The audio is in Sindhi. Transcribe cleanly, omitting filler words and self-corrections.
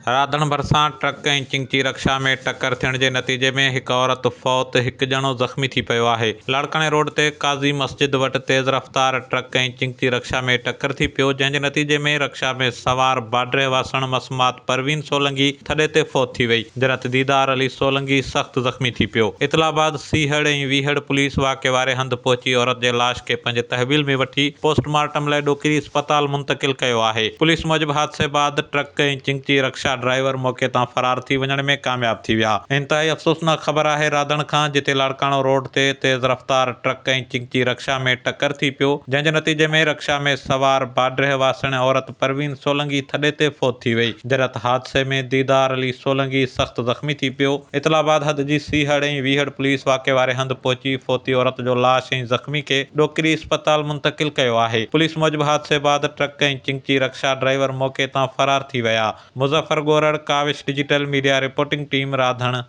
راڌڻ ڀرسان ٽرڪ ۽ چنگچي رڪشا ۾ ٽڪر ٿيڻ جي نتيجي ۾ هڪ عورت فوت، هڪ ڄڻو زخمي ٿي پيو آهي. لاڙڪاڻي روڊ تي قاضي مسجد وٽ تيز رفتار ٽرڪ ۽ چنگچي رڪشا ۾ ٽڪر ٿي پيو، جنهن جي نتيجي ۾ رڪشا ۾ سوار باڊري واسڻ مسمات پروين سولنگي ٿڏي تي فوت ٿي وئي، جڏهن ته ديدار علي سولنگي سخت زخمي ٿي پيو. اطلاع بعد سيهڙ ۽ ويهڙ پوليس واقعي واري هنڌ پهچي عورت جي لاش کي پنهنجي تحويل ۾ وٺي پوسٽ مارٽم لاء ڏوڪري اسپتال منتقل ڪيو آهي. پوليس موجب حادثي بعد ٽرڪ ۽ چنگچي رڪشا ڊرائيور موقعي تان فرار ٿي وڃڻ ۾ ڪامياب ٿي ويا. انتهائي افسوسناڪ خبر آهي راڌڻ کان جتي لاڙڪاڻو روڊ تي تيز رفتار ٽرڪ ۽ چنگچي رڪشا ۾ ٽڪر ٿي پيو جنهن جي نتيجي ۾ رڪشا ۾ سوار باڊرهه واسڻ عورت پروين سولنگي ٿڏي تي فوت ٿي وئي جڏهن ته حادثي ۾ ديدار علي سولنگي سخت زخمي ٿي پيو. اطلاع بعد حد جي سيهڙ ۽ ويهڙ پوليس واقعي واري هنڌ پهچي فوتي عورت جو لاش ۽ زخمي کي ڏوڪري اسپتال منتقل ڪيو آهي. پوليس موجب حادثي بعد ٽرڪ ۽ چنگچي رڪشا ڊرائيور موقعي تان فرار ٿي ويا. Muzaffar Gorar, Kawish digital media reporting team, Radhan.